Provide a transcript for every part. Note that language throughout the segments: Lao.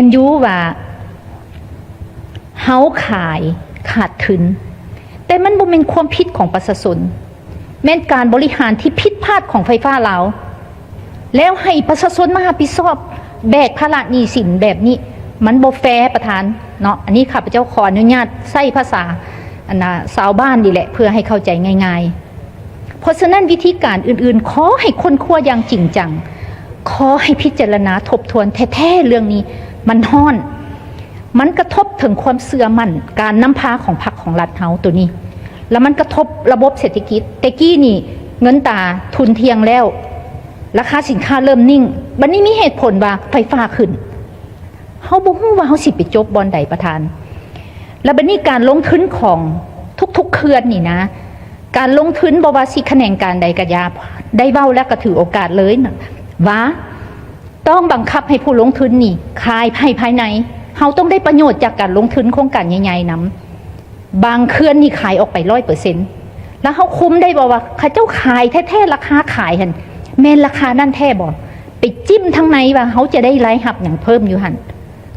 ນຢູວ່າເຮົາຂາຍຂາດທຶນ, ແຕ່ມັນບໍ່ແມ່ນຄວາມຜິດຂອງປະຊາຊົນ, ແມ່ນການບໍລິຫານທີ່ຜິດພາດຂອງໄຟຟ້າລາວ, ແລ້ວໃຫ້ປະຊາຊົນມາຮັບຜິດຊອບ ແບກພາລະໜີ້ສິນແບບນີ້ ມັນບໍ່ແຟປະທານເນາະ. ອັນນີ້ຂ້າພະເຈົ້າຂໍອະນຸຍາດໃຊ້ພາສາ ອັນນ່າ ຊາວບ້ານນີ້ແຫຼະ ເພື່ອໃຫ້ເຂົ້າໃຈງ່າຍໆ. ເພາະສະນັ້ນ ວິທີການອື່ນໆ ຂໍໃຫ້ຄົ້ນຄວ້າຢ່າງຈິງຈັງ, ຂໍໃຫ້ພິຈາລະນາທົບທວນແທ້ໆ ເລື່ອງນີ້ມັນຮ້ອນ, ມັນກະທົບເຖິງຄວາມເຊື່ອໝັ້ນການນຳພາຂອງພັກຂອງລັດເຮົາໂຕນີ້, ແລ້ວມັນກະທົບລະບົບເສດຖະກິດ. ແຕ່ກີ້ນີ້ເງິນຕາທຸ່ນທ່ຽງແລ້ວ, ລາຄາສິນຄ້າເລີ່ມນິ່ງ, ບັດນີ້ມີເຫດຜົນວ່າໄຟຟ້າຂຶ້ນ. ເຮົາບໍ່ຮູ້ວ່າເຮົາຊິໄປຈົບບ່ອນໃດປະທານ. ແລ້ວບັດນີ້ການລົງທຶນຂອງທຸກໆເຂື່ອນນີ້ນະ, ການລົງທຶນບໍ່ວ່າຊິຂະແໜງການໃດກະຢ່າ, ໄດ້ເວົ້າແລ້ວກະຖືໂອກາດເລີຍນະ ວ່າຕ້ອງບັງຄັບໃຫ້ຜູ້ລົງທຶນນີ້ຂາຍໃຫ້ພາຍໃນ, ເຮົາຕ້ອງໄດ້ປະໂຫຍດຈາກການລົງທຶນໂຄງການໃຫຍ່ໆນຳ. ບາງເຂື່ອນນີ້ຂາຍອອກໄປຮ້ອຍເປີເຊັນ ແລ້ວເຮົາຄຸມໄດ້ບໍ່ວ່າເຂົາເຈົ້າຂາຍແທ້ໆ ລາຄາຂາຍຫັ້ນແມ່ນລາຄານັ້ນແທ້ບໍ່? ໄປຈິ້ມທາງໃນວ່າເຮົາຈະໄດ້ລາຍຮັບຫຍັງເພີ່ມຢູ່ຫັ້ນ.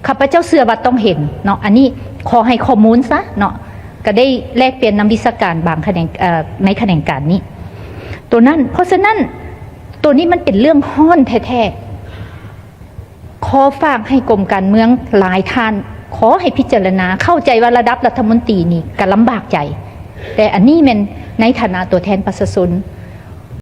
ຂ້າພະເຈົ້າເຊື່ອວ່າຕ້ອງເຫັນເນາະ, ອັນນີ້ຂໍໃຫ້ຂໍ້ມູນຊະເນາະ, ກະໄດ້ແລກປ່ຽນນຳວິຊາການບາງຂະແໜງ ເອີ ໃນຂະແໜງການນີ້ ໂຕນັ້ນ. ເພາະສະນັ້ນ ໂຕນີ້ມັນເປັນເລື່ອງຮ້ອນແທ້ໆ. ຂໍຝາກໃຫ້ກົມການເມືອງຫຼາຍທ່ານ ຂໍໃຫ້ພິຈາລະນາ, ເຂົ້າໃຈວ່າລະດັບລັດຖະມົນຕີນີ້ກະລຳບາກໃຈ, ແຕ່ອັນນີ້ແມ່ນໃນຖານະຕົວແທນປະຊາຊົນ.